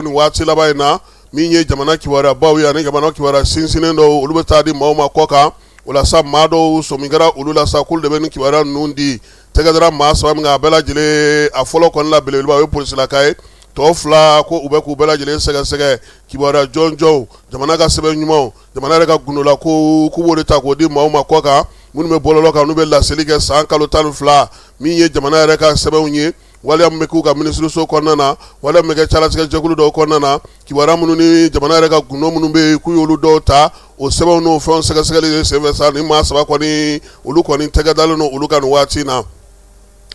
Nin waati laban in na, min ye jamana kibaruyabaw ye ani jamana kibaruya sinsinnen dɔw, olu bɛ taa di maaw ma kɔ kan. O la sa, maa dɔw sɔmi kɛra olu la sa, k'olu de bɛ nin kibaruya ninnu di. Tɛgɛ dara maa saba min kan, a bɛɛ lajɛlen, a fɔlɔ kɔni la belebeleba, o ye polisilaka ye. Tɔ fila ko u bɛ k'u bɛɛ lajɛlen sɛgɛsɛgɛ. Kibaruya jɔnjɔnw, jamana ka sɛbɛn ɲumanw, jamana yɛrɛ ka gundola ko, k'u b'o de ta k'o di maaw ma kɔ kan, minnu bɛ bɔlɔlɔ kan, n'u bɛ laseli kɛ san kalo 12, min ye jamana yɛrɛ ka sɛbɛnw ye, waleya min bɛ k'u ka minisiriso kɔnɔna na, waleya min bɛ kɛ calatigɛ jɛkulu dɔw kɔnɔna na, kibaruya minnu ni jamana yɛrɛ ka gundo minnu bɛ yen, k'u y'olu dɔw ta. O sɛbɛnw n'o fɛnw sɛgɛsɛgɛli de senfɛ sa, ni maa saba kɔni, olu kɔni tɛgɛ dalen don olu kan nin waati in na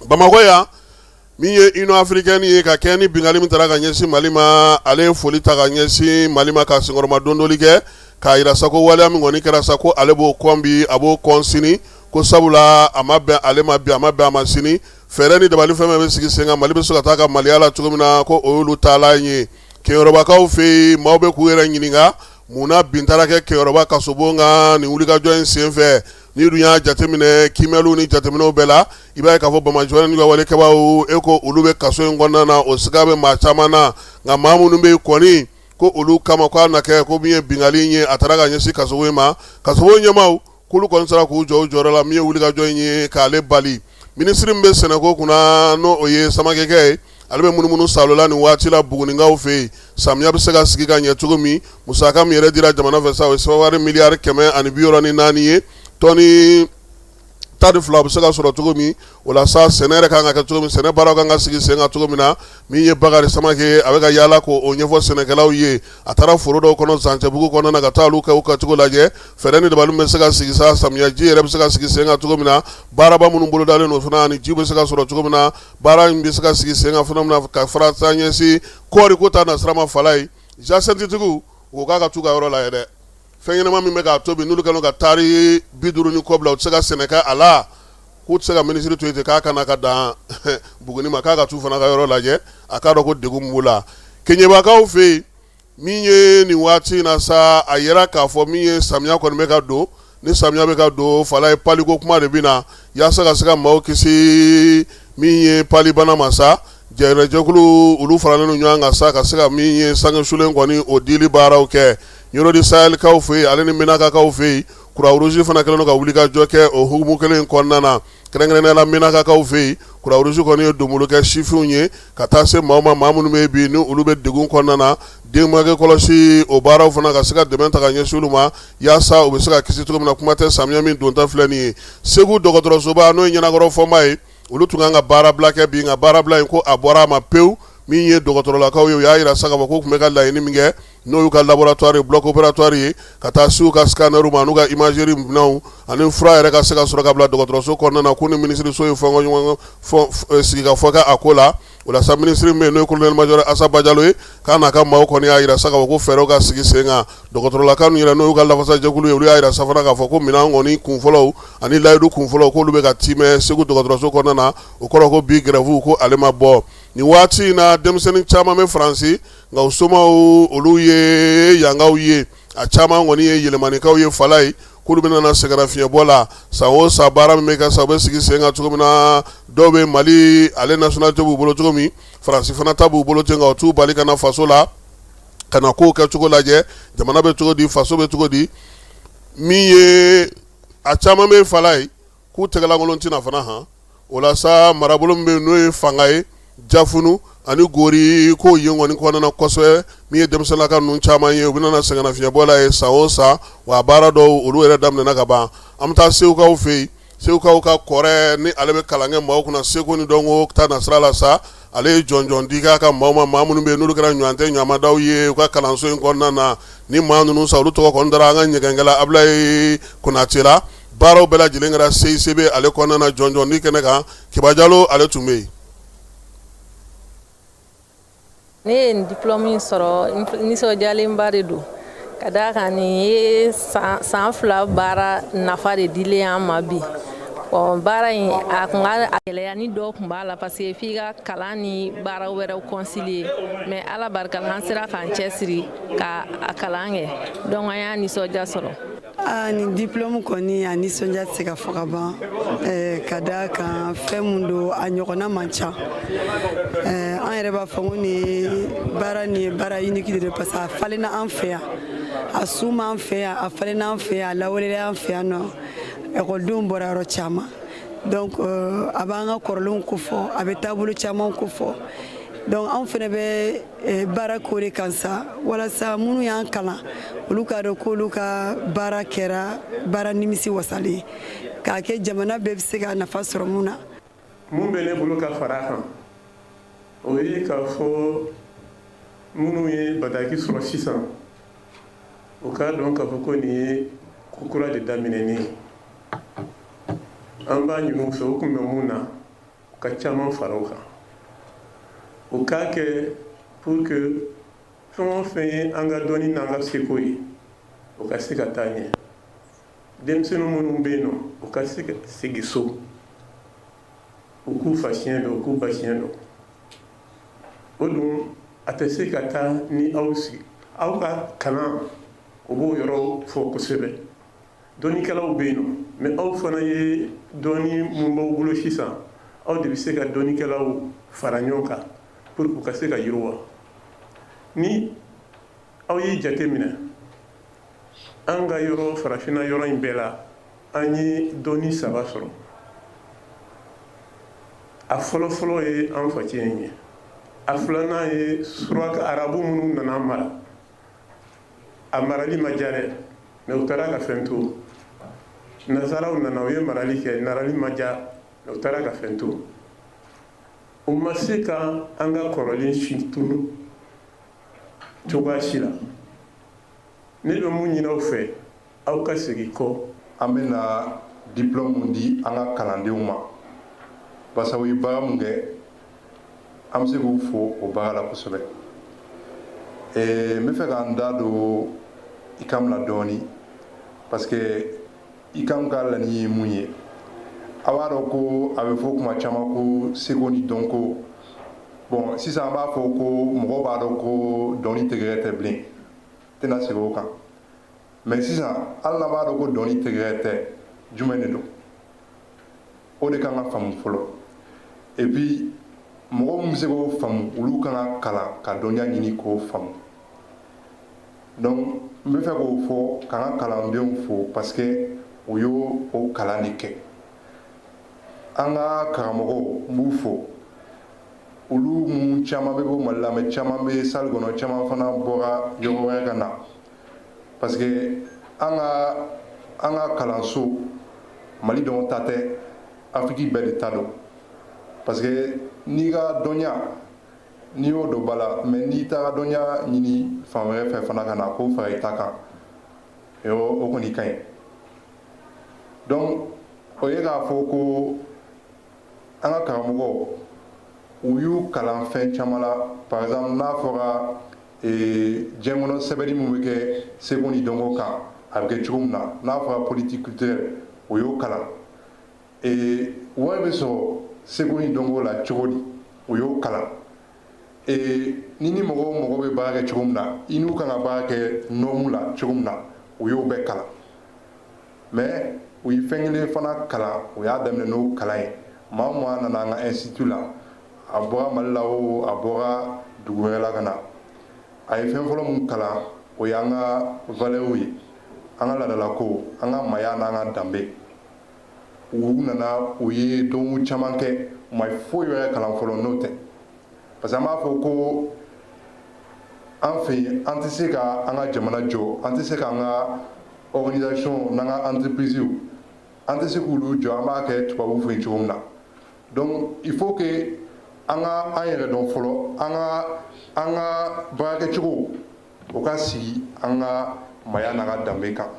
Bamakɔ yan. Min ye Union africaine ye, ka kɛ ni binkanni min taara ka ɲɛsin Mali ma, ale ye foli ta ka ɲɛsin Mali ma, ka senkɔrɔma dondoli kɛ, k'a jira sa ko waleya min kɔni kɛra sa, ko ale b'o kɔn bi, a b'o kɔn sini, ko sabula a ma bɛn ale ma bi, a ma bɛn a ma sini. Fɛɛrɛ ni dabali fɛn bɛ sigi sen kan, Mali bɛ se ka taa ka maliya la cogo min na, ko o y'olu taalan ye. Kɛɲɛrɔbakaw fɛ yen, maaw bɛ k'u yɛrɛ ɲininka mun na bin taara kɛ Kɛɲɛrɔba kasobon kan nin wulikajɔ in senfɛ. N'i dun y'a jateminɛ kiimɛliw ni jateminɛw bɛɛ la, i b'a ye k'a fɔ banbaanciwale n'u ka walekɛbaaw, e ko olu bɛ kaso in kɔnɔna na, o siga bɛ maa caman na. Nka maa minnu bɛ yen kɔni, ko olu kama ko a na kɛ ko min ye binkanni ye, a taara ka ɲɛsin kasobon in ma, kasobon ɲɛmaaw k'olu kɔni sera k'u jɔ u jɔyɔrɔ la, min ye wulikajɔ in ye, k'ale bali. Minisiri min bɛ sɛnɛko kunna, n'o o ye Samakɛkɛ ye, ale bɛ munumunu salo la nin waati la Bugunikaw fɛ yen, samiya bɛ se ka sigi ka ɲɛ cogo min. Musaka min yɛrɛ dira jamana fɛ sa, o ye CFA wari miliyari 164 ye, tɔni 12 bɛ se ka sɔrɔ cogo min. O la sa, sɛnɛ yɛrɛ kan ka kɛ cogo min, sɛnɛ baaraw kan ka sigi sen kan cogo min na, min ye Bakari Samakɛ, a bɛ ka yaala k'o ɲɛfɔ sɛnɛkɛlaw ye. A taara foro dɔw kɔnɔ Zancɛbugu kɔnɔna na, ka taa olu kɛ u ka cogo lajɛ, fɛɛrɛ ni dabali bɛ se ka sigi sa, samiya ji yɛrɛ bɛ se ka sigi sen kan cogo min na, baaraba minnu bolodalen don fana, ani ji bɛ se ka sɔrɔ cogo min na, baara in bɛ se ka sigi sen kan fana min na, ka fara taa ɲɛsin kɔɔri ko ta nasira ma. Fala ye jacinthe-tigiw, u k'a ka t'u ka yɔrɔ la yɛrɛ. Fɛn ɲɛnama min bɛ k'a tobi, n'olu kɛlen ka taari 50 ni kɔ bila, u tɛ se ka sɛnɛ kɛ a la. K'u tɛ se ka minisiri to yen ten k'a kana ka dan Buguni ma, k'a ka t'u fana ka yɔrɔ lajɛ, a k'a dɔn ko degun b'u la. Keɲebakaw fɛ yen, min ye nin waati in na sa, a yira k'a fɔ min ye samiya kɔni bɛ ka don, ni samiya bɛ ka don, fala ye paliko kuma de bɛ na, yaasa ka se ka maaw kisi min ye palibana ma sa. Jɛrɛjɛkulu olu faralen don ɲɔgɔn kan sa, ka se ka min ye sange sulen kɔni, o dili baaraw kɛ Ɲɔrɔ du Sahelikaw fɛ yen, ale ni Menakakaw fɛ yen. Croix-Rouge fana kɛlen don ka wulikajɔ kɛ o hukumu kelen in kɔnɔna na, kɛrɛnkɛrɛnnenya la Menakakaw fɛ yen. Croix-Rouge kɔni ye donbolo kɛ sifinw ye, ka taa se maaw ma, maa minnu bɛ bi ni olu bɛ degun kɔnɔna na. Den bange kɔlɔsi o baaraw fana, ka se ka dɛmɛ ta ka ɲɛsin olu ma, yaasa u bɛ se ka kisi cogo min na. Kuma tɛ samiya min dontɔ filɛ nin ye. Segu dɔgɔtɔrɔsoba, n'o ye Ɲɛnakɔrɔ Fɔnba ye, olu tun kan ka baarabila kɛ bi, nka baarabila in ko a bɔra a ma pewu. Min ye dɔgɔtɔrɔlakaw ye, u y'a jira sa k'a fɔ k'u tun bɛ ka laɲini min kɛ, n'o y'u ka laboratoire, bloc opératoire ye, ka taa se u ka scanner ma, n'u ka imagerie minɛnw ani fura yɛrɛ ka se ka sɔrɔ ka bila dɔgɔtɔrɔso kɔnɔna na, k'u ni minisiriso ye fɔɲɔgɔn sigikafɔ kɛ a ko la. O la sa, minisiri min n'o ye colonel major Asa Bajalo ye, k'a n'a ka maaw kɔni y'a jira sa k'a fɔ ko fɛɛrɛw ka sigi sen kan. Dɔgɔtɔrɔlakaw yɛrɛ, n'o y'u ka lafasajɛkulu ye, olu y'a jira sa fana k'a fɔ ko minɛn kɔni kunfɔlɔw ani layidu kunfɔlɔw, k'olu bɛ ka timɛ Segu dɔgɔtɔrɔso kɔnɔna na. O kɔrɔ ko bi grève ko ale ma bɔ. Nin waati in na, denmisɛnnin caman bɛ Faransi, nka u somaw olu ye yankaw ye, a caman kɔni ye yɛlɛmanikaw ye. Fala ye k'olu bɛna na sɛgɛnnafiɲɛbɔ la san o san. Baara min bɛ kɛ sa, u bɛ sigi sen kan cogo min na, dɔw bɛ Mali ale nationalité b'u bolo cogo min, Faransi fana ta b'u bolo ten, nka o t'u bali ka na faso la, ka na kow kɛ cogo lajɛ, jamana bɛ cogo di, faso bɛ cogo di. Min ye a caman bɛ fala ye k'u tɛgɛlankolon tɛna fana han. O la sa, marabolo min bɛ yen, n'o ye fanga ye, Jafunu ani Gori, ko yen kɔni kɔnɔna kosɛbɛ, min ye denmisɛnninlaka ninnu caman ye, u bɛna na sɛgɛnnafiɲɛbɔ la ye san o san, wa baara dɔw olu yɛrɛ daminɛna ka ban. An bɛ taa Segukaw fɛ yen. Segukaw ka kɔrɛ ni ale bɛ kalan kɛ maaw kunna seko ni dɔnko ta nasira la sa, ale ye jɔnjɔn di k'a ka maaw ma, maa minnu bɛ yen n'olu kɛra ɲɔgɔn tɛ ɲamadaw ye u ka kalanso in kɔnɔna na. Ni maa ninnu sa, olu tɔgɔ kɔni dara an ka ɲɛgɛnkɛla Abulayi Konate la. Baaraw bɛɛ lajɛlen kɛra CICB ale kɔnɔna na, jɔnjɔn di kɛnɛ kan. Kiba Jalo, ale tun bɛ yen. Ne ye nin diplôme in sɔrɔ, nisɔndiyalenba de don, ka d'a kan nin ye san 2 baara nafa de dilen an ma bi. Bon, baara in a kun ka gɛlɛya ni dɔw tun b'a la, parce que f'i ka kalan ni baara wɛrɛw concilier, mais Ala barika la, an sera k'an cɛsiri ka a kalan kɛ, donc an y'a nisɔndiya sɔrɔ. Aa, nin diplôme kɔni, a nisɔndiya tɛ se ka fɔ ka ban, ka d'a kan fɛn mun don, a ɲɔgɔnna man ca. An yɛrɛ b'a fɔ ko nin ye baara, nin ye baara unique de don, parce que a falenna an fɛ yan, a su m'an fɛ yan, a falenna an fɛ yan, a lawalela an fɛ yan nɔ. Ekɔlidenw bɔra yɔrɔ caman, donc a b'an ka kɔrɔlenw kofɔ, a bɛ taabolo caman kofɔ. Donc anw fana bɛ baara k'o de kan sa, walasa minnu y'an kalan, olu k'a dɔn k'olu ka baara kɛra baara nimisi wasalen, k'a kɛ jamana bɛɛ bɛ se ka nafa sɔrɔ mun na. Mun bɛ ne bolo ka fara a kan, o ye k'a fɔ minnu ye bataki sɔrɔ sisan, u k'a dɔn k'a fɔ ko nin ye ko kura de daminɛnen ye. An b'a ɲini u fɛ, u tun bɛ mun na, u ka caman fara o kan, u k'a kɛ pour que fɛn o fɛn ye an ka dɔnni n'an ka seko ye, o ka se ka taa ɲɛ. Denmisɛnnin minnu bɛ yen nɔ, u ka se ka segin so, u k'u fa siɲɛ dɔn, u k'u ba siɲɛ dɔn. O dun, a tɛ se ka taa ni aw sigi aw ka kalan. O b'o yɔrɔ fɔ kosɛbɛ. Dɔnnikɛlaw bɛ yen nɔ, mais aw fana ye dɔnni mun b'aw bolo sisan, aw de bɛ se ka dɔnnikɛlaw fara ɲɔgɔn kan pour que u ka se ka yiriwa. Ni aw ye jate minɛ, an ka yɔrɔ, farafinna yɔrɔ in bɛɛ la, an ye dɔnni saba sɔrɔ. A fɔlɔfɔlɔ ye an facɛn ye, a filanan ye suraka arabu minnu nana mara. A marali ma diya dɛ, mais u taara ka fɛn to. Nasaraw nana, u ye marali kɛ, marali ma diya, mais u taara ka fɛn to. U ma se ka an ka kɔrɔlen si tunu cogoya si la. Ne bɛ mun ɲini aw fɛ, aw ka segin kɔ. An bɛna diplôme di an ka kalandenw ma, barisa u ye baara mun kɛ, an bɛ se k'u fo o baara la kosɛbɛ. N bɛ fɛ k'an da don ICAM la dɔɔni, parce que ICAM ka laɲini ye mun ye? A b'a dɔn ko a bɛ fɔ kuma caman ko seko ni dɔnko. Bon, sisan an b'a fɔ ko mɔgɔw b'a dɔn ko dɔnni tɛgɛrɛ tɛ bilen, tɛna segin o kan. Mais sisan, hali n'an b'a dɔn ko dɔnni tɛgɛrɛ tɛ, jumɛn de don? O de kan ka faamu fɔlɔ. Et puis mɔgɔ min bɛ se k'o faamu, olu kan ka kalan ka dɔnniya ɲini k'o faamu. Donc n bɛ fɛ k'o fɔ, k'an ka kalandenw fo, parce que u y'o o kalan de kɛ. An ka karamɔgɔw, n b'u fo, olu mun caman bɛ bɔ Mali la, mais caman bɛ salle kɔnɔ, caman fana bɔra yɔrɔ wɛrɛ ka na, parce que an ka kalanso, Mali dɔrɔn ta tɛ, Afiriki bɛɛ de ta don. Parce que n'i ka dɔnniya, n'i y'o don ba la, mais n'i taara dɔnniya ɲini fan wɛrɛ fɛ fana ka na k'o fara i ta kan, o kɔni ka ɲi. Donc o ye k'a fɔ ko an ka karamɔgɔw, u y'u kalan fɛn caman la. Par exemple, n'a fɔra diɲɛ kɔnɔ sɛbɛnni min bɛ kɛ seko ni dɔnko kan, a bɛ kɛ cogo min na, n'a fɔra politique culturelle, o y'o kalan. Wari bɛ sɔrɔ seko ni dɔnko la cogo di, o y'o kalan. Ni mɔgɔ o mɔgɔ bɛ baara kɛ cogo min na, i n'u kan ka baara kɛ norme la cogo min na, o y'o bɛɛ kalan. Mais u ye fɛn kelen fana kalan, o y'a daminɛ n'o kalan ye. Maa o maa nana an ka institut la, a bɔra Mali la o, a bɔra dugu wɛrɛ la ka na, a ye fɛn fɔlɔ mun kalan, o y'an ka valeur ye, an ka laadalako, an ka maaya n'an ka danbe. U nana, u ye dɔn caman kɛ, u ma foyi wɛrɛ kalan fɔlɔ n'o tɛ, parce que an b'a fɔ ko an fɛ yen, an tɛ se ka an ka jamana jɔ, an tɛ se k'an ka organisation n'an ka entreprise, an tɛ se k'olu jɔ, an b'a kɛ tubabu fɛ yen cogo min na. Donc il faut que an ka an yɛrɛ dɔn fɔlɔ, an ka baarakɛcogo, o ka sigi an ka maaya n'an ka danbe kan.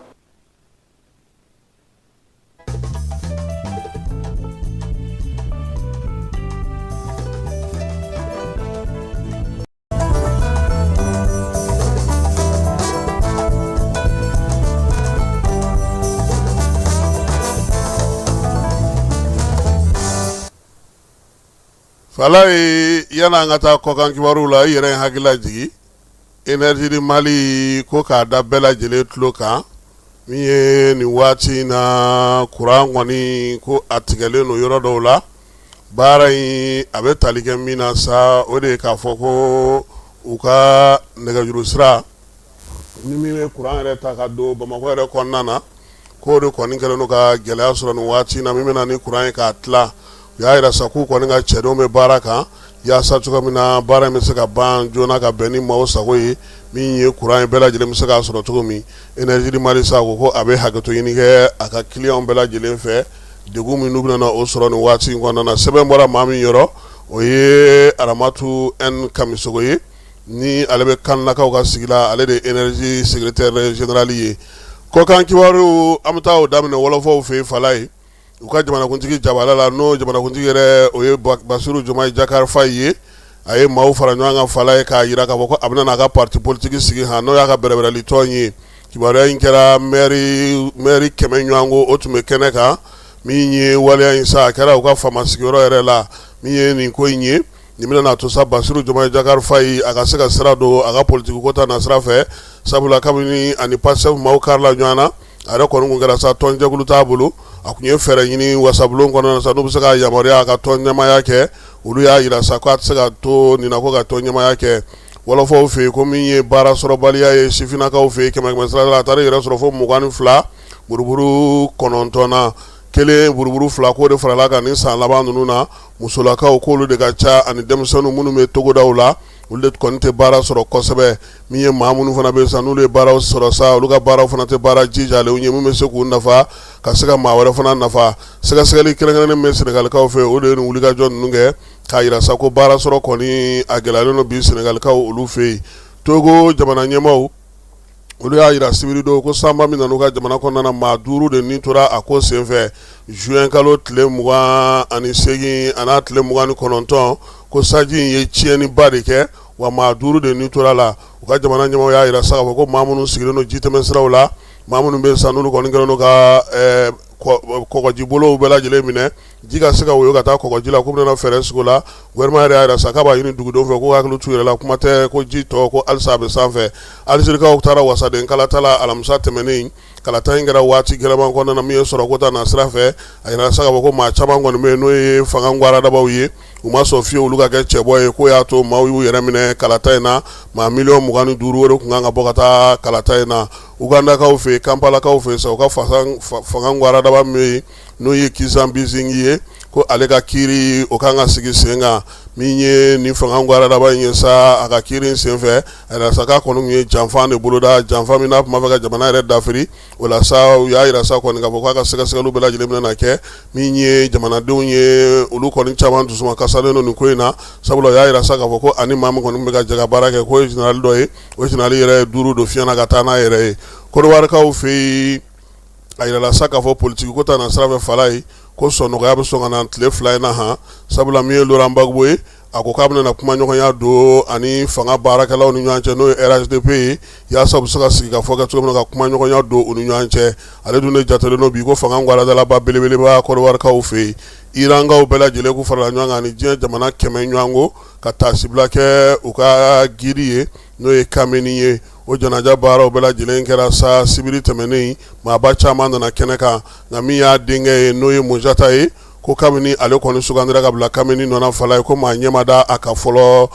Fala ye, yan'an ka taa kɔkan kibaruw la, i yɛrɛ ye hakili lajigin Énergie du Mali ko k'a da bɛɛ lajɛlen tulo kan. Min ye nin waati in na kuran kɔni ko a tigɛlen don yɔrɔ dɔw la, baara in a bɛ tali kɛ min na sa, o de ye k'a fɔ ko u ka nɛgɛjuru sira ni min bɛ kuran yɛrɛ ta ka don Bamakɔ yɛrɛ kɔnɔna na, k'o de kɔni kɛlen don ka gɛlɛya sɔrɔ nin waati in na, min bɛ na ni kuran ye k'a tila. U y'a jira sa k'u kɔni ka cɛdenw bɛ baara kan yaasa cogo min na baara in bɛ se ka ban joona ka bɛn ni maaw sago ye, min ye kuran ye bɛɛ lajɛlen bɛ se k'a sɔrɔ cogo min. Énergie du Mali sa ko a bɛ hakɛto ɲini kɛ a ka clients bɛɛ lajɛlen fɛ, degun min n'u bɛna o sɔrɔ nin waati in kɔnɔna na. Sɛbɛn bɔra maa min yɔrɔ, o ye Aramatu N Kamisogo ye, ni ale bɛ Kanlakaw ka sigi la, ale de ye énergie secrétaire général ye. Kɔkan kibaru, an bɛ taa o daminɛ wɔlɔfɔw fɛ yen, Falaye, u ka jamanakuntigi jabala la, n'o jamanakuntigi yɛrɛ o ye Basiru Jomayi Jakari Fayi ye. A ye maaw fara ɲɔgɔn kan, Falaye, k'a jira k'a fɔ ko a bɛna n'a ka parti politique sigi han, n'o y'a ka bɛrɛbɛrɛli tɔn ye. Kibaruya in kɛra maire 100 ɲɔgɔnko o tun bɛ kɛnɛ kan. Min ye waleya in sa, a kɛra u ka faama sigiyɔrɔ yɛrɛ la. Min ye nin ko in ye, nin bɛna n'a to sa Basiru Jomayi Jakari Fayi a ka se ka sira don a ka politique ko ta na sira fɛ, sabula kabini ani Pastef maaw karila ɲɔgɔn na, a yɛrɛ kɔni kun kɛra sa tɔnjɛkulu t'a bolo. A tun ye fɛɛrɛ ɲini wasabulon kɔnɔna sa n'u bɛ se k'a yamaruya a ka tɔn ɲɛmaaya kɛ. Olu y'a jira sa k'a tɛ se ka to nin na ko ka tɔn ɲɛmaaya kɛ. Wɔlɔfɔw fɛ yen, ko min ye baara sɔrɔbaliya ye sifinnakaw fɛ yen, kɛmɛ kɛmɛ sara la, a taara yɛrɛ sɔrɔ fo 22 buruburu 9 na kelen buruburu fila, k'o de farala kan ni san laban ninnu na. Musolakaw k'olu de ka ca ani denmisɛnninw minnu bɛ togodaw la, olu de kɔni tɛ baara sɔrɔ kosɛbɛ. Min ye maa minnu fana bɛ sa n'olu ye baaraw sɔrɔ sa, olu ka baaraw fana tɛ baara jijalenw ye min bɛ se k'u nafa ka se ka maa wɛrɛ fana nafa. Sɛgɛsɛgɛli kɛrɛnkɛrɛnnen bɛ Sɛnɛgalikaw fɛ, o de ye nin wulikajɔ ninnu kɛ k'a jira sa ko baara sɔrɔ kɔni a gɛlɛyalen don bi Sɛnɛgalikaw olu fɛ yen. Togo jamana ɲɛmaaw, olu y'a jira sibiridon ko sanba min nana u ka jamana kɔnɔna na, maa 5 de ni tora a ko senfɛ juin kalo tile 28 an'a tile 29, ko sanji in ye tiɲɛniba de kɛ, wa maa 5 de ni tora la. U ka jamana ɲɛmaaw y'a jira sa k'a fɔ ko maa minnu sigilen don jitɛmɛ siraw la, maa minnu bɛ sa n'olu kɔni kɛlen don ka kɔgɔjibolow bɛɛ lajɛlen minɛ, ji ka se ka woyo ka taa kɔgɔji la, k'u bɛna fɛɛrɛ sigi o la. Gouvernement yɛrɛ y'a jira sa k'a b'a ɲini dugudenw fɛ k'u hakili t'u yɛrɛ la, kuma tɛ ko ji tɔ ko halisa a bɛ sanfɛ. Alizerikaw taara wasaden kalata la alamisa tɛmɛnen. Kalata in kɛra waati gɛlɛman kɔnɔna na min ye sɔrɔko ta nasira fɛ. A yira sa k'a fɔ ko maa caman kɔni bɛ yen n'o ye fanga gwaradabaw ye, u ma sɔn fiyewu olu ka kɛ cɛbɔ ye, k'o y'a to maaw y'u yɛrɛ minɛ kalata in na. Maa miliyɔn 25 wɛrɛ tun kan ka bɔ ka taa kalata in na. Ugandakaw fɛ yen, Kanpalakaw fɛ yen sa, u ka fanga gwaradaba min bɛ yen n'o ye Kiza Besigye ye, ko ale ka kiiri o kan ka sigi sen kan. Min ye nin fanga gwaradaba in ye sa, a ka kiiri in senfɛ, a yira sa k'a kɔni tun ye janfa de boloda, janfa min n'a tun b'a fɛ ka jamana yɛrɛ dafiri. O la sa, u y'a yira sa kɔni k'a fɔ k'a ka sɛgɛsɛgɛliw bɛɛ lajɛlen bɛna kɛ. Min ye jamanadenw ye, olu kɔni caman dusuma kasalen don nin ko in na, sabula u y'a yira sa k'a fɔ ko ani maa min kɔni bɛ ka jɛ ka baara kɛ, k'o ye général dɔ ye. O général yɛrɛ ye duuru don fiɲɛ na ka taa n'a yɛrɛ ye. Kɔdiwarikaw fɛ yen, a yirala sa k'a fɔ politiki ko ta na sira fɛ, Falaye, ko sɔnɔgɔya bɛ sɔn ka na tile 2 in na han, sabula min ye Laurent Gbagbo ye, a ko k'a bɛna kumaɲɔgɔnya don ani fanga baarakɛlaw ni ɲɔgɔn cɛ, n'o ye RHDP ye, yaasa u bɛ se ka sigi ka fɔ kɛ cogo min na ka kumaɲɔgɔnya don u ni ɲɔgɔn cɛ. Ale dun de jatelen don bi ko fanga gwaradalaba belebeleba Kɔdiwarikaw fɛ yen. Irankaw bɛɛ lajɛlen k'u farala ɲɔgɔn kan ani diɲɛ jamana 100 ɲɔgɔnko ka taasibila kɛ u ka guide ye, n'o ye Kameni ye. O janaja baaraw bɛɛ lajɛlen kɛra sa sibiri tɛmɛnen, maaba caman nana kɛnɛ kan. Nka min y'a denkɛ ye, n'o ye Mojtaba ye, ko kabini ale kɔni sugandira ka bila Kameni nɔ na, Falaye, ko maa ɲɛ ma da a kan fɔlɔ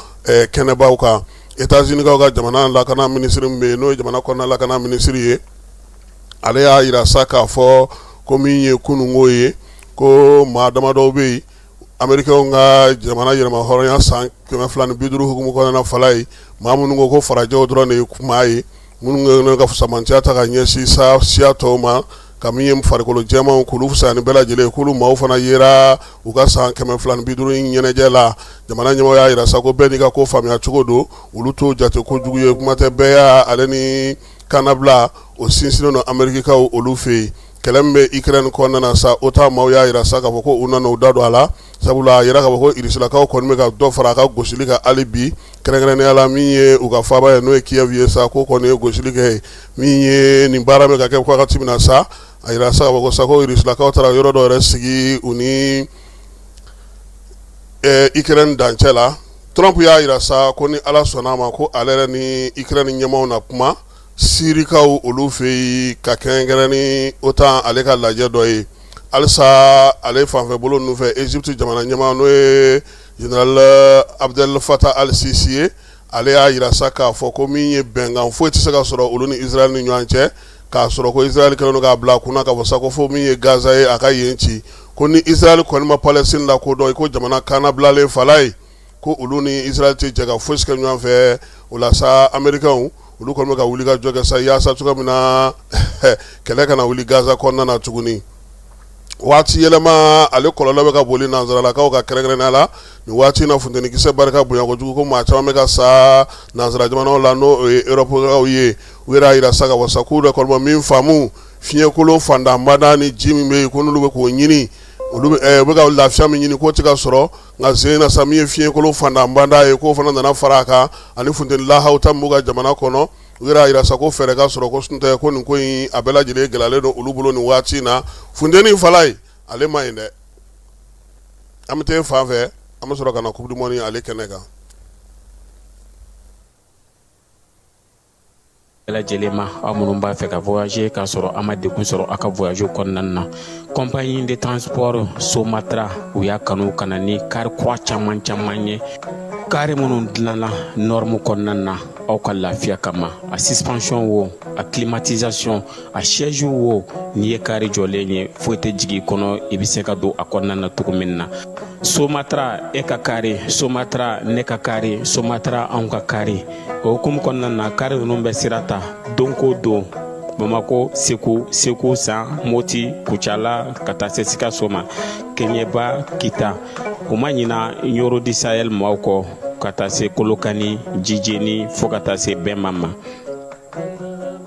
kɛnɛbaw kan. États-Unis ka jamana lakana minisiri min bɛ yen, n'o ye jamana kɔnɔna lakana minisiri ye, ale y'a yira sa k'a fɔ ko min ye kununko ye, ko maa damadɔw bɛ yen Américains ka jamana yɛrɛma hɔrɔnya san 250 hukumu kɔnɔna na, Falaye, maa minnu ko ko farajɛw dɔrɔn de ye maa ye, minnu ka fisamantiya ta ka ɲɛsin sa siya tɔw ma, ka min ye farikolo jɛmanw k'olu fisaya ni bɛɛ lajɛlen ye, k'olu maaw fana yera u ka san 250 in ɲɛnajɛ la. Jamana ɲɛmɔgɔ y'a yira sa ko bɛɛ n'i ka ko faamuya cogo don, olu t'o jate kojugu ye, kuma tɛ bɛɛ y'a ale ni kannabila o sinsinnen don Amerikikaw olu fɛ yen. Kɛlɛ min bɛ Ukraine kɔnɔna na sa, OTAN maaw y'a yira sa k'a fɔ ko u nana u da don a la, sabula a yira k'a fɔ ko Irisilakaw kɔni bɛ ka dɔ fara a ka gosili kan hali bi, kɛrɛnkɛrɛnnenya la min ye u ka faaba ye, n'o ye Kiev ye sa, k'o kɔni ye gosili kɛ. Min ye nin baara bɛ ka kɛ wagati min na sa, a yira sa k'a fɔ ko sa ko Irisilakaw taara yɔrɔ dɔ yɛrɛ sigi u ni Ukraine dancɛ la. Trump y'a yira sa ko ni Ala sɔnna a ma, ko ale yɛrɛ ni Ukraine ɲɛmaaw na kuma. Sirikaw olu fɛ yen ka kɛrɛnkɛrɛn ni OTAN ale ka lajɛ dɔ ye halisa ale fanfɛ bolo ninnu fɛ Egypte jamana ɲɛmaa n'o ye général Abdel Fattah al-Sisi ye ale y'a jira sa k'a fɔ ko min ye bɛnkan foyi tɛ se ka sɔrɔ olu ni Israël ni ɲɔgɔn cɛ k'a sɔrɔ ko Israël kɛlen don k'a bila a kunna k'a fɔ sa ko fo min ye Gaza ye a ka yen ci ko ni Israël kɔni ma Palestine lakodɔn i ko jamana kannabilalen fala ye ko olu ni Israël tɛ jɛ ka fosi kɛ ɲɔgɔn fɛ o la sa Américains olu kɔni bɛ ka wuli ka jɔ kɛ sa yaasa cogoya min na kɛlɛ kana wuli Gaza kɔnɔna na tuguni waati yɛlɛma ale kɔlɔlɔ bɛ ka boli nansaralakaw kan kɛrɛnkɛrɛnnenya la nin waati in na funtenikisɛ barika bonya kojugu ko maa caman bɛ ka sa nansara jamanaw la n'o ye Europe ye u yɛrɛ y'a jira sa ka fɔ sa k'u yɛrɛ kɔni ma min faamu fiɲɛkolon fantanbada ni ji min bɛ yen ko n'olu bɛ k'o ɲini olu bɛ u bɛ ka lafiya min ɲini k'o tɛ ka sɔrɔ nka sen na sa min ye fiɲɛkolon fantanbada ye k'o fana nana fara a kan ani funteni lahaw ta min b'u ka jamana kɔnɔ u yɛrɛ y'a jira sa ko fɛɛrɛ ka sɔrɔ ko tɛ ko nin ko in a bɛɛ lajɛlen gɛlɛyalen don olu bolo nin waati in na funteni fala ye ale ma ɲi dɛ an bɛ taa fan fɛ an bɛ sɔrɔ ka na coupe du monde ale kɛnɛ kan Bɛɛ lajɛlen ma aw minnu b'a fɛ ka voyager k'a sɔrɔ a ma degun sɔrɔ aw ka voyage kɔnɔna na compagnie de transport Somatra u y'a kanu ka na ni kari kura caman caman ye kari minnu dilanna norme kɔnɔna na aw ka lafiya kama a suspension wo a climatisation a siège wo n'i ye kari jɔlen ye foyi tɛ jigin i kɔnɔ i bɛ se ka don a kɔnɔna na cogo min na Somatra e ka kari Somatra ne ka kari Somatra anw ka kari o hukumu kɔnɔna na kari ninnu bɛ sira ta don ko don Bamakɔ Segu Segu San Moti Kucala ka taa se Sikaso ma Kɛɲɛba Kita u ma ɲina Ɲɔrɔ du Sahel maaw kɔ ka taa se Kolokani Jijeni fo ka taa se Bɛma ma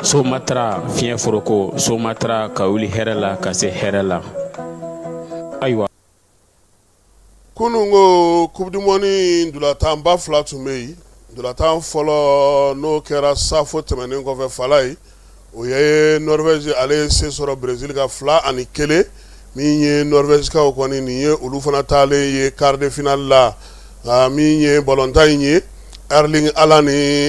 Somatra fiɲɛ foroko Somatra ka wuli hɛrɛ la ka se hɛrɛ la ayiwa Kunun ko coupe du monde ntolatanba fila tun bɛ yen ntolatan fɔlɔ n'o kɛra safo tɛmɛnen kɔfɛ fala ye o ye Norvège ale ye se sɔrɔ Brésil kan 2-1 min ye Norvègekaw kɔni nin ye olu fana taalen ye quart de finale la nka min ye balontan in ye Erling Haaland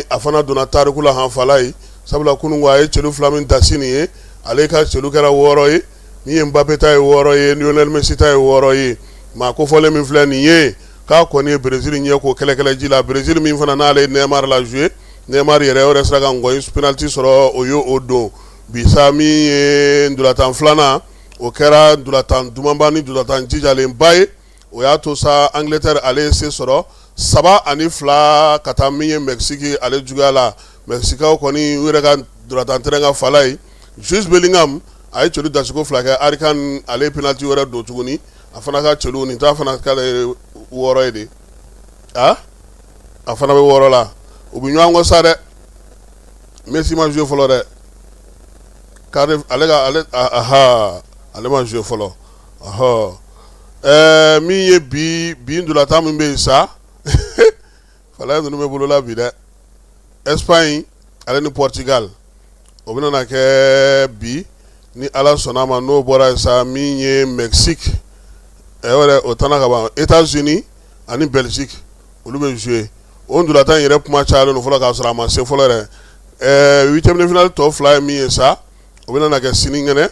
a fana donna tariku la han fala ye sabula kunun ko a ye celu fila min dasi nin ye ale ka celu kɛra 6 ye min ye Mbappé ta ye 6 ye Lionel Messi ta ye 6 ye maa kofɔlen min filɛ nin ye k'a kɔni ye Brésil ɲɛ ko kɛlɛkɛlɛji la Brésil min fana n'ale ye Neymar la jouer Neymar yɛrɛ yɛrɛ sera ka ngɔyi penalty sɔrɔ o ye o don bi sa min ye ntolatan filanan o kɛra ntolatan dumanba ni ntolatan jijalenba ye o y'a to sa Angleterre ale ye se sɔrɔ 3-2 ka taa min ye Mexique ale juguya la Mexiquekaw kɔni u yɛrɛ ka ntolatan terrain kan fala ye Jude Bellingham a ye celu dasiko fila kɛ Harry Kane ale ye penalty wɛrɛ don tuguni a fana ka celu nin ta fana k'ale 6 ye de a a fana bɛ 6 la u bɛ ɲɔgɔn kɔ sa dɛ Messi ma jouer fɔlɔ dɛ ale ka ale aha ale ma jouer fɔlɔ ɔhɔ ɛɛ min ye bi bi ntolatan min bɛ yen sa fala ninnu bɛ bolo la bi dɛ Espagne ale ni Portugal o bɛna na kɛ bi ni Ala sɔnna a ma n'o bɔra yen sa min ye Mexique yɛrɛ o tana ka ban États-Unis ani Belgique olu bɛ jouer o ntolatan yɛrɛ kuma cayalen don fɔlɔ k'a sɔrɔ a ma se fɔlɔ yɛrɛ ɛɛ huitième de finale tɔ fila ye min ye sa o bɛna na kɛ sinikɛnɛ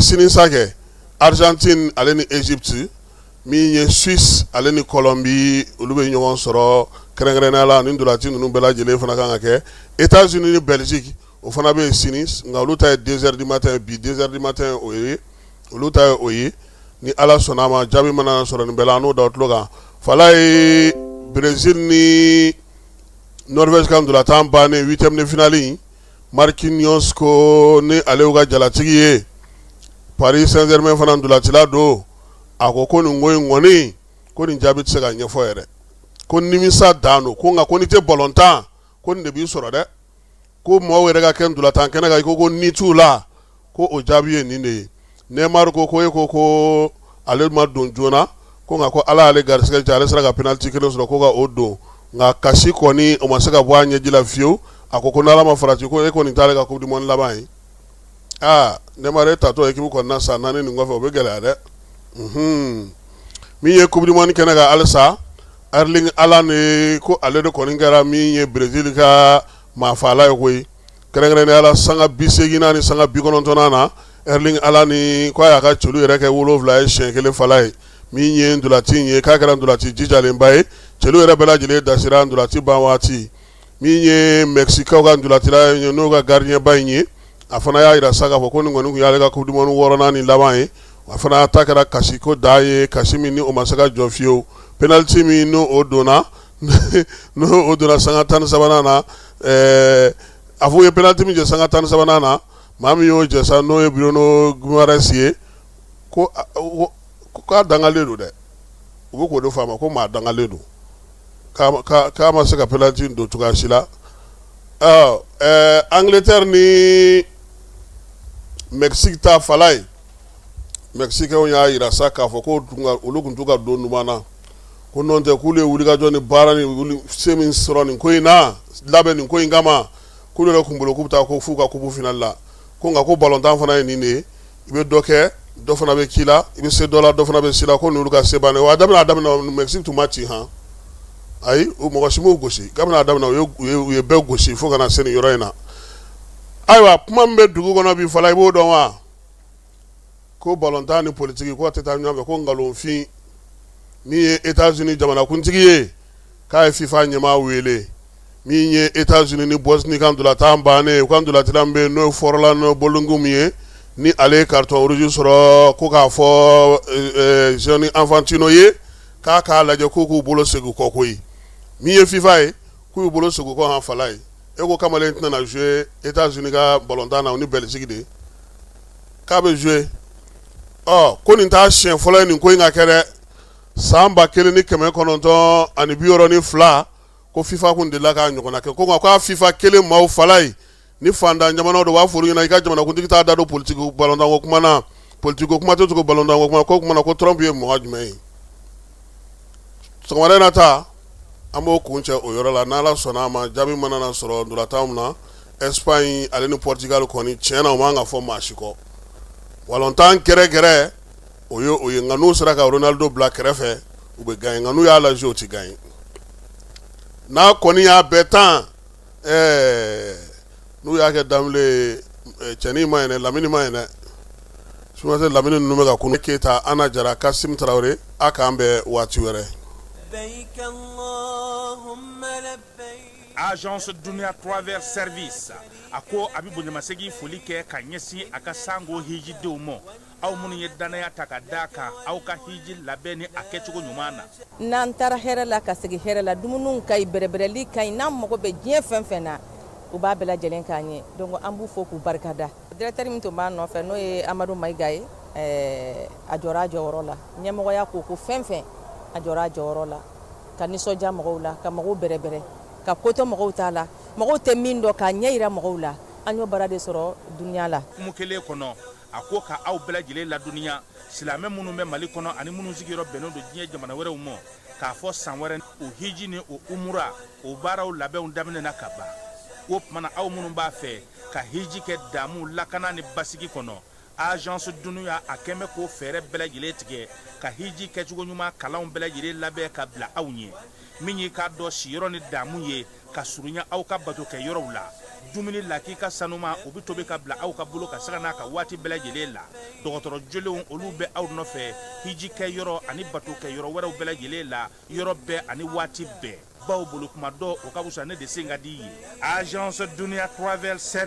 sini sa kɛ Argentine ale ni Égypte min ye Suisse ale ni Colombie olu bɛ ɲɔgɔn sɔrɔ kɛrɛnkɛrɛnnenya la ni ntolaci ninnu bɛɛ lajɛlen fana kan ka kɛ États-Unis ni Belgique o fana bɛ yen sini nka olu ta ye 2 heures du matin bi 2 heures du matin o ye olu ta ye o ye ni Ala sɔnna a ma jaabi mana sɔrɔ nin bɛɛ la an n'o da tulo kan fala ye Brésil ni Norvège ka ntolatan bannen huitième de finale in Marquinhos ko ni ale y'u ka jalatigi ye Paris Saint-Germain fana ntolacila don a ko ko nin ko in kɔni ko nin jaabi tɛ se ka ɲɛfɔ yɛrɛ ko nimisa dan don ko nka ko n'i tɛ balontan ko nin de b'i sɔrɔ dɛ ko maaw yɛrɛ ka kɛ ntolatan kɛnɛ kan i ko ko ni t'u la ko o jaabi ye nin de ye Neymar ko ko e ko ko ale ma don joona ko nka ko Ala y'ale garisɛgɛ diya ale sera ka penalty kelen sɔrɔ ko ka o don nka kasi kɔni o ma se ka bɔ a ɲɛji la fiyewu a ko ko n'Ala ma farati ko e ko nin t'ale ka coupe du monde laban ye aa Neymar e tatɔ équipe kɔnɔna san 4 nin kɔfɛ o bɛ gɛlɛya dɛ unhun min ye coupe du monde kɛnɛ kan halisa Erling Haaland ko ale de kɔni kɛra min ye Brésil ka maafala ye koyi Kɛrɛnkɛrɛnnenya la sanga 80nan ni sanga 90nan na, Erling Haaland k'a y'a ka celu yɛrɛ kɛ 7 ye siɲɛ kelen fala ye. Min ye ntolaci in ye, k'a kɛra ntolaci jijalenba ye. Celu yɛrɛ bɛɛ lajɛlen dasira ntolaci ban waati. Min ye Mɛkisikaw ka ntolacila ye, n'o ka gardien ba in ye, a fana y'a jira sa k'a fɔ ko nin kɔni tun y'ale ka coupe du monde 6nan ni laban ye. A fana ta kɛra kasi ko da ye, kasi min ni o ma se ka jɔ fiyewu. Penalty min n'o o donna, n'o o donna sanga 13nan na, a fɔ u ye penalty min jɛ sanga 13nan na, maa min y'o jɛ sa, n'o ye Bruno Guimaraes ye, ko k'a dangalen don dɛ. U bɛ k'o de fɔ a ma ko maa dangalen don, k'a ma se ka penalty don cogoya si la. Angleterre ni Mexique ta fala ye, Mexicains y'a jira sa k'a fɔ ko olu tun t'u ka don duman na, ko n'o tɛ k'olu ye wulikajɔ ni baara ni se min sɔrɔ nin ko in na, labɛn nin ko in kama, k'olu yɛrɛ kun bolo k'u bɛ taa ko f'u ka coupe finale la. Ko nka ko balontan fana ye nin de ye, i bɛ dɔ kɛ, dɔ fana bɛ k'i la, i bɛ se dɔ la, dɔ fana bɛ s'i la. Ko n'olu ka se bannen wa, a daminɛ Mexique tun ma ci han, ayi, o mɔgɔ si m'u gosi. Kabini a daminɛ, u ye bɛɛ gosi fo ka na se nin yɔrɔ in na. Ayiwa, kuma min bɛ dugu kɔnɔ bi fala, i b'o dɔn wa? Ko balontan ni politiki ko tɛ taa ɲɔgɔn fɛ, ko nkalonfin. Min ye États-Unis jamanakuntigi ye, k'a ye FIFA ɲɛmaa wele. Min ye États-Unis ni Bosnie ka ntolatan bannen, u ka ntolacila min bɛ yen, n'o ye Forolan Balogun ye, ni ale ye carton rouge sɔrɔ, ko k'a fɔ Gianni Infantino ye k'a k'a lajɛ k'u k'u bolo segin kɔ koyi. Min ye FIFA ye, k'u y'u bolo segin kɔ han fala ye. E ko kamalen tɛna na jouer États-Unis ka balontan na, u ni Belgique de k'a bɛ jouer. Ɔ, ko nin t'a siɲɛ fɔlɔ ye nin ko in ka kɛ dɛ. San 1962, ko FIFA kun delila k'a ɲɔgɔnna kɛ. Ko nka k'a FIFA kelen maaw fala ye ni fantan jamanaw don, u b'a fɔ olu ɲɛna i ka jamanakuntigi t'a da don politiki balontanko kuma na, politiki kuma tɛ tugu balontanko kuma. Ko kuma na, ko Trump ye mɔgɔ jumɛn ye? Sɔgɔmada in na ta, an b'o kuncɛ o yɔrɔ la. N'Ala sɔnna a ma, jaabi mana na sɔrɔ ntolatan na, Espagne ale ni Portugal kɔni, tiɲɛ na, o man ka fɔ maa si kɔ. Balontan gɛrɛgɛrɛ o ye o ye, nka n'u sera ka Ronaldo bila kɛrɛfɛ, u bɛ gagner, nka n'u y'a lajɛ, u tɛ gagner. N'a kɔni y'a bɛɛ tan, n'u y'a kɛ danbile cɛnin ma ɲinɛ, lamini ma ɲinɛ, sinon lamini ninnu bɛ ka kun. Keyita, Ana Jara, Kasim Tarawele, a k'an bɛn waati wɛrɛ. Agence Dunia Travel Service a ko a bɛ bonyamasegin foli kɛ ka ɲɛsin a ka sango hijidenw ma, aw minnu ye dannaya ta ka da kan aw ka hiji labɛn ni a kɛcogo ɲuman na. N'an taara hɛrɛ la ka segin hɛrɛ la, dumuniw ka ɲi, bɛrɛbɛrɛli ka ɲi, n'an mago bɛ diɲɛ fɛn fɛn na, u b'a bɛɛ lajɛlen k'an ye. Donc an b'u fo k'u barika da. Directeur min tun b'a nɔfɛ, n'o ye Amadu Mayiga ye, a jɔra a jɔyɔrɔ la. Ɲɛmɔgɔya ko fɛn fɛn, a jɔra a jɔyɔrɔ la ka nisɔndiya mɔgɔw la, ka mɔgɔw bɛrɛbɛrɛ, ka ko to mɔgɔw t'a la, mɔgɔw tɛ min dɔn, k'a ɲɛ yira mɔgɔw la. An y'o baara de sɔrɔ Dunia la. Hukumu kelen kɔnɔ, a ko ka aw bɛɛ lajɛlen ladɔnniya, silamɛ minnu bɛ Mali kɔnɔ ani minnu sigiyɔrɔ bɛnnen don diɲɛ jamana wɛrɛw ma, k'a fɔ san wɛrɛ o hiji ni o umura o baaraw labɛnw daminɛna ka ban. O tuma na, aw minnu b'a fɛ ka hiji kɛ damu, lakana ni basigi kɔnɔ, Agence Dunia a kɛn bɛ k'o fɛɛrɛ bɛɛ lajɛlen tigɛ ka hiji kɛcogo ɲuman kalanw bɛɛ lajɛlen labɛn ka bila aw ɲɛ. Min y'i k'a dɔn siyɔrɔ ni damu ye ka surunya aw ka batokɛ yɔrɔw la, dumuni lakika sanuma o bɛ tobi ka bila aw ka bolo ka sanga n'a ka waati bɛɛ lajɛlen la. Dɔgɔtɔrɔ jolenw olu bɛ aw nɔfɛ hiji kɛ yɔrɔ ani batokɛ yɔrɔ wɛrɛw bɛɛ lajɛlen la, yɔrɔ bɛɛ ani waati bɛɛ. Baw bolo kuma dɔ o ka fisa ne de sen ka di ye. Agence Dunia Travel Service.